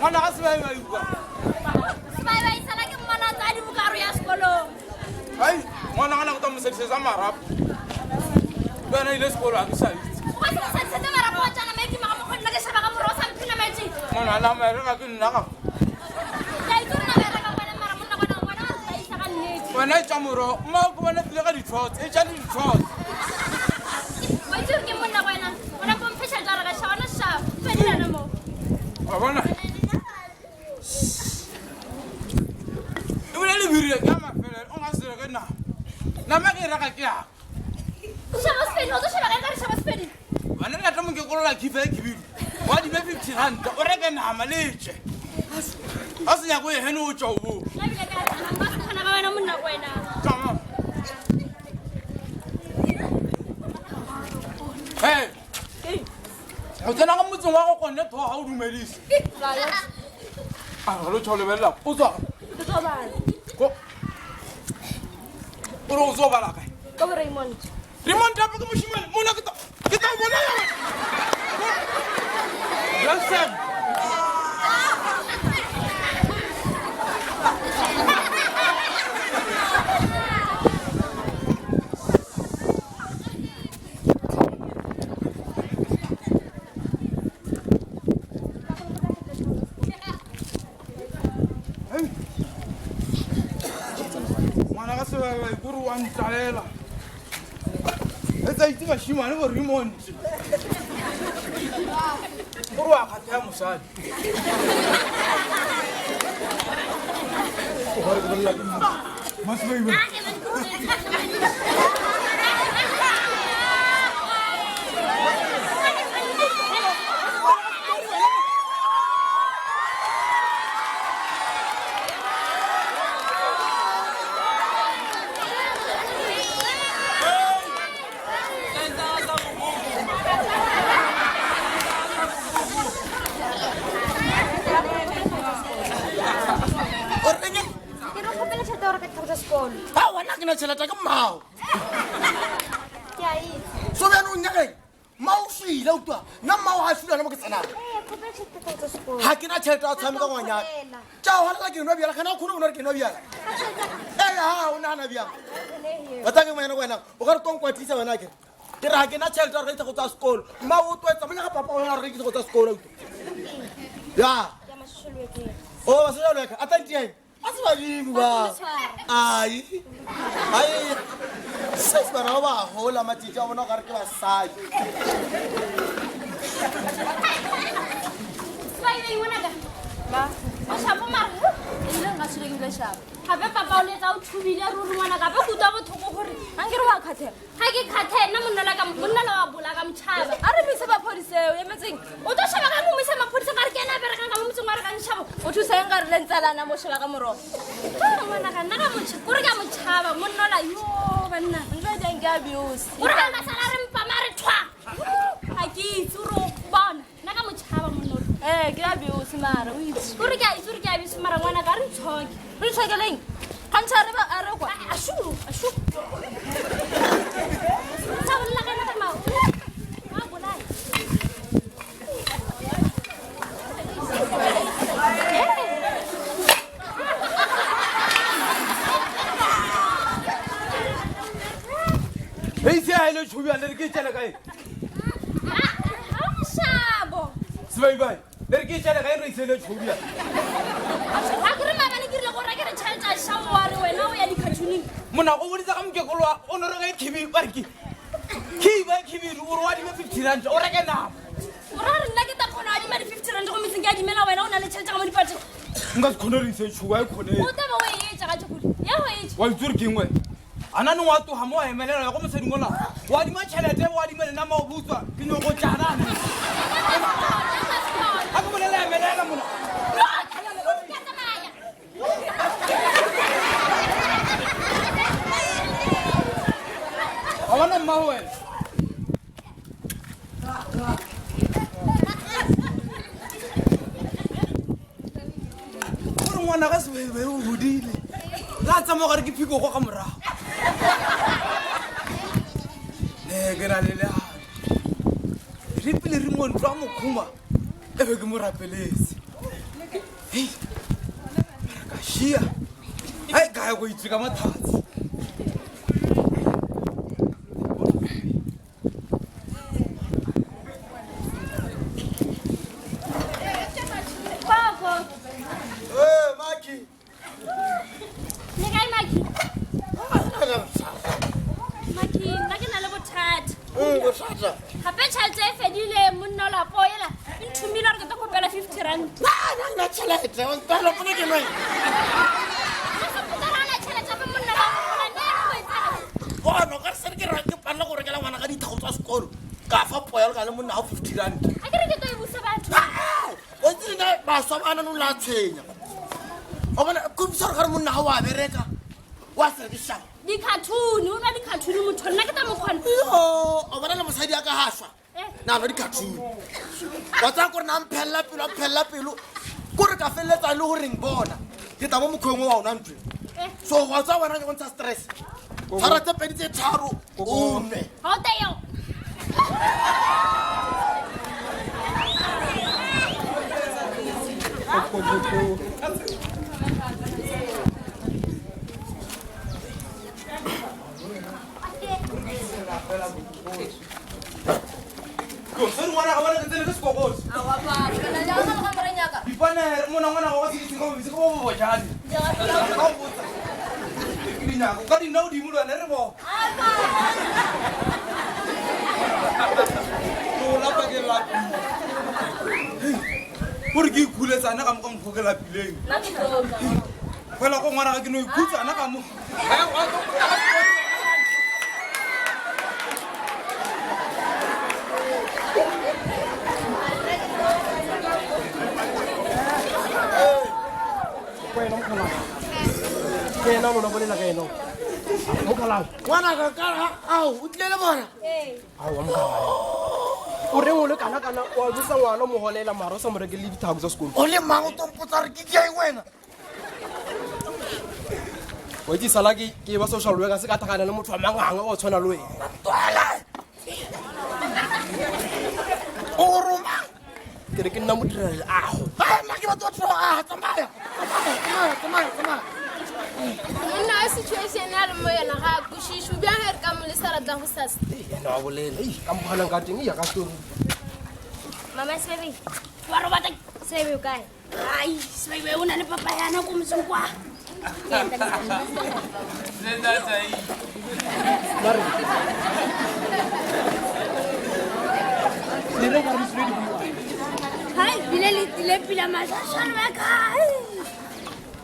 Ngwana ga sebaibai kwa. Sebaibai sala ke mmona tsa dibokaro ya sekolong. Ai, ngwana ga na go tla mosadisetsa marapo. Le wena ile sekolo ga ke sa itse. O ka se mosadisetsa marapo wa tšana maedi maga mokgwa nna ke shaba ka morogo sa mphina maedi. Ngwana nama e reka ke nna ga. Ke a itse gore nama e reka ngwana mara monna ngwana ngwana wa re tlaisa ka nnete. Wena e tša morogo, mma o ke bona tlile ka dithotse, e tša le dithotse. Wa itse gore ke monna wena. O na pomphe tšhelete wa reka shaba na shaba. Fedilana mo. Wa bona? Ebile le birile ke a mafelelo, o nka se reke nama. Nama ke e reka ke yaka. Shaba sepedi, o tlo shaba kae ka re shaba sepedi? Bana le tla mo ke kolola khifa e khibidu. Wa di be 50 rand, o reke nama le tše. A se nyako e hene o tšwa o bo. Nna ebile ke a tsamaya, nka se kgona ka wena monna ko wena. Tsamaya. Hey. O tsena ka motseng wa go konne tho ga o dumedise. A re lo tšho lebelela. O tswa. Ke tlo bala. Ko. O re o tswa bala kae? Ko bo Raymond. Raymond ape ke moshimane. Mona ke tla ke tla o bolaya. Listen. Ngwana ka sebele kore wa ntlalela. E tsa itse bashimane bo Raymond. Kore wa kgatlhega mosadi. O gare ke bolela ke mma. Masibaibe. O reng? Ke re kgopela tšhelete ya go reka ditlhako tsa sekolo. A wena ke na tšhelete ke mmao. Ke a itse. So bjane o nyakeng? Mmao o swile utlwa. Nna mmao ga a swile gona mo ke tsenang. Ee, kgopela tšhelete ya tsa sekolo. Ga ke na tšhelete ya tshameka ngwanyana. Tša go galela ke nwa bjala, gana o kgone go nwa re ke nwa bjala. Ee, ha o nagana bjang? Wa tsaya ke ngwanyana ko wena, o ka re tlo nkwatlisa wena akere. Ke re ga ke na tšhelete ya go reka go tsa sekolo. Mmao o twetsa monyaka papa o yona gore ke go tsa sekolo utlwa. Ya. Ya ma-social worker. O ba social worker, a tla ntieng. A se badimo ba. Ai. Ai. Se se bana ba ba hola matšatši a bona o ka re ke basadi. Sebaibai ngwanaka. Ma. O shapo mara. Ebile nka tshwile ke bile shapo. Gape papa o letsa o thubile ruri ngwanaka. Gape ke utlwa botlhoko gore A nkere wa kgathela. ga ke kgathe nna monna la ka monna la wa bola ka motšhaba. A re mo ise maphodiseng, o emetseng? O tlo sheba ka mo mo isa maphodisa ka re ke ena a berekang ka mo motseng wa re ka ntšhabo. O thusa eng ka re le ntsalana mo sheba ka morogo? Ah, ngwanaka nna ka motšha kore ka motšhaba monna ola yo banna. Ntlo e teng ke abuse. Kore ga nka sala re mpa mare thwa. Ga ke itse ore o bona nna ka motšhaba monna ola. Ee, ke abuse mara o itse. Kore ke a itse gore ke abuse mara ngwanaka a re ntshoke. Re itshokeleng? Gantšha re ba a re kwa. Ashu, ashu. Sa bolela ka ena ka mao. Wa bolaya. Reise ya ile tšhubja le re ke tšele kae? Ah, mošabo. Sebaibai, le re ke tšele kae reise ile tšhubja? A ke re maabane ke rile go reka re tšhelete a šabo wa re wena o ya di-cartooning. Mona go boditse ga mokekolo wa o no reka khibi ba re ke khiba khibidu o re wa dime 50 rand o reke nama. O ra re nna ke tla kgona go adima di-50 rand go metseng ke adimela wena o na le tšhelete ka mo dipateng. Nka se kgone reise tšhuba e kgone. O tla ba o e etša ga tšhokolo. Ya go etša. Wa itse gore ke engwe. A na neng wa tloga mo wa emelela ya go mosading ola. Wa adima tšhelete wa adima le nama o butswa ke nyoko tšana. A ke bolela emelela mona. Ke a tsamaya. Wa bona mmago wena. Gore ngwana ga sebebe o godile. La tsamaya gare ke phikogo ka morago. Ne ke na le leano. Re pele re mo ntlo a mokhuma e be ke mo rapeletse. Hei, mara ka šia. Ai kae go itse ka mathatsi. Koko. Ee, Maki. Le kae Maki? Maki, nna ke na le bothata. Bothata. Gape tšhelete e fedile monna o lapo ela e nthomile gore ke tlo kgopela 50 rand. Na nna tšhelete, o ntala pone ke nwe. Bona, o ka re se re ke ra ke palela go rekela ngwana ka dithago tsa sekolo. Ka fa poya le ka le monna ga 50 rand. A ke re ke tlo e busa batho. O itse nna baswa ba nano la tshwenya. O bona ke bisa gore ga re monna ga wa bereka. Wa se re shaba. Di-cartoon, o nwa di-cartoon motho nna ke tla mo kgona. Yo, o bona le mosadi a ka haswa. Eh. Na nwa di-cartoon. Wa tsaya kore na mphelela pelo, a mphelela pelo. Kore ka feleletsa le goreng bona. Ke tla mo mokgweng o wa ona ntho. Eh. So wa tsaya wena ke go ntsha stress. Tshwara tse pedi tse tharo o nwe. Ga o teo. Ko se ngwana ga bona ke tsene ke sekokotso. Awa papa, na le ga ga re nyaka. Dipanere mona ngwana ga wa se ditse go bitse go bo bojadi. Ka o botsa. Ke dinako ka dinna godimo le wena re bo. Ke o lapa ke lapile. Gore ke ikhuletsana ka mo ka mokgwa ke lapileng. Nna ke tlo Fela go ngwana ga ke no ikhutsana ka mo. Wena mokgalabje. Ke yena lona bolela ka yena. Mokgalabje. Ngwana ka ka ao o tlile le bona. Aowa mokgalabje. O reng o le kana kana wa botsa ngwana o mo golela mara o sa mo rekele le dithago tsa sekolo. O le mang o tlo mpotsa gore ke kae wena? Wa itse sala ke ke ba social worker se ka thakana le motho wa manganga o tshwana le wena. Twala. O roma. Ke re ke nna modirela-leago. Ai, nna ke batho batho a tsamaya. Tsamaya, tsamaya, tsamaya, tsamaya. Monna wa situation ya le mo yona ga a kwešiše o bjang ge re ka mo lesa ra tla go sasa. Ei, ena wa bolela. Ei, ka mokgwanang ka teng, iya ka story. Mama Sebebe, wa robata Sebebe o kae? Ai, Sebebe o na le papa yana ko motseng kwa. Le reng ka re mosule di bua? Hai, bile le tlile pila social worker.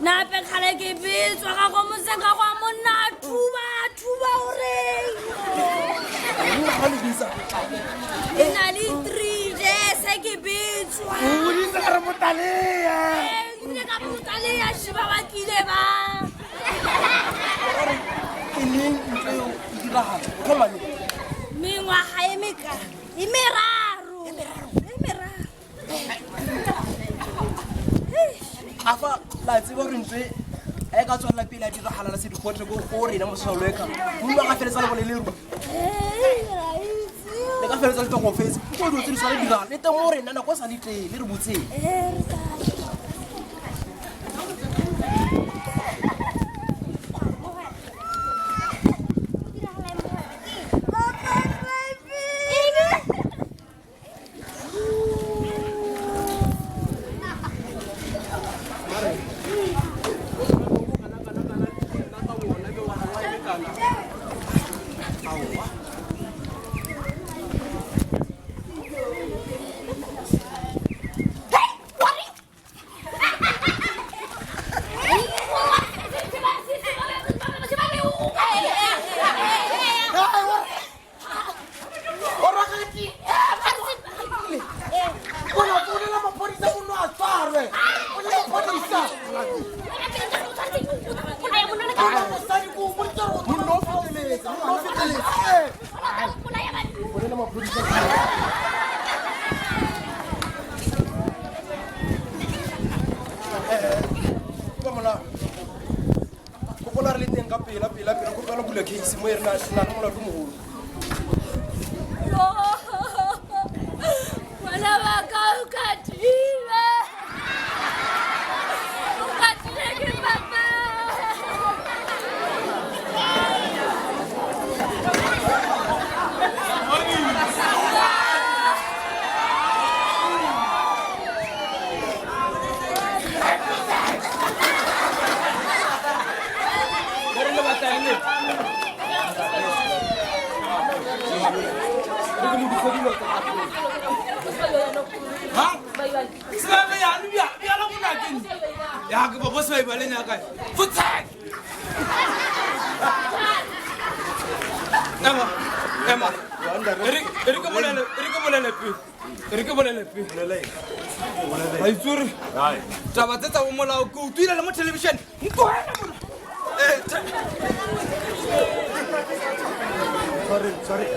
Nape kgale ke betswa ga go motseng ga go a monna a thuba a thuba goreng. Monna ga le bitsa. Ke na le 3 days ke betswa. O boditse ka re motalea. Eh, ebile ka motalea shiba ba tlile ba. Ke neng ntho eo e diragala? O thoma neng? Mengwaga e meka e meraro. E meraro. A fa la tseba gore ntho e a e ka tswelela pele a diragala la se dikgotle ko go rena mo social worker. Monna a ka feletsa le bone le ruri. Le ka feletsa le tlo go fetsa. Ke dilo tse di tshwana di diragala. Le teng mo rena nako e sa le teng le re botseng. Bona founela maphodisa o no a tshwarwe. Founela maphodisa. Bona mosadi ko o boditse gore o Monna o feteletsa, monna o feteletsa. Founela maphodisa. Ba molao. Gopola re le teng ka pela pela pela kopela bula case mo e re na na le molato o mogolo. Ngwana wa ka o ka thiba. lokise dilo tsa Ha? Sebebe yane bja bjala mona ke nne. Ya ke bo sebebe le nyaka. Futsek. Ema. Ema. Ere ere ke bolele, ere ke bolele pele. Ere ke bolele pele. Baitsuri. Taba tse tsa bo molao ke utlwile le mo television. Ntlohele mona. Eh, Sorry, sorry.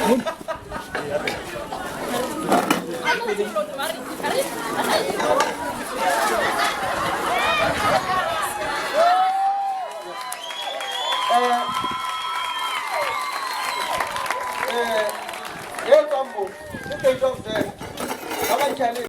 Eh, eh, e tswang mo, e tswang fela. Ba ba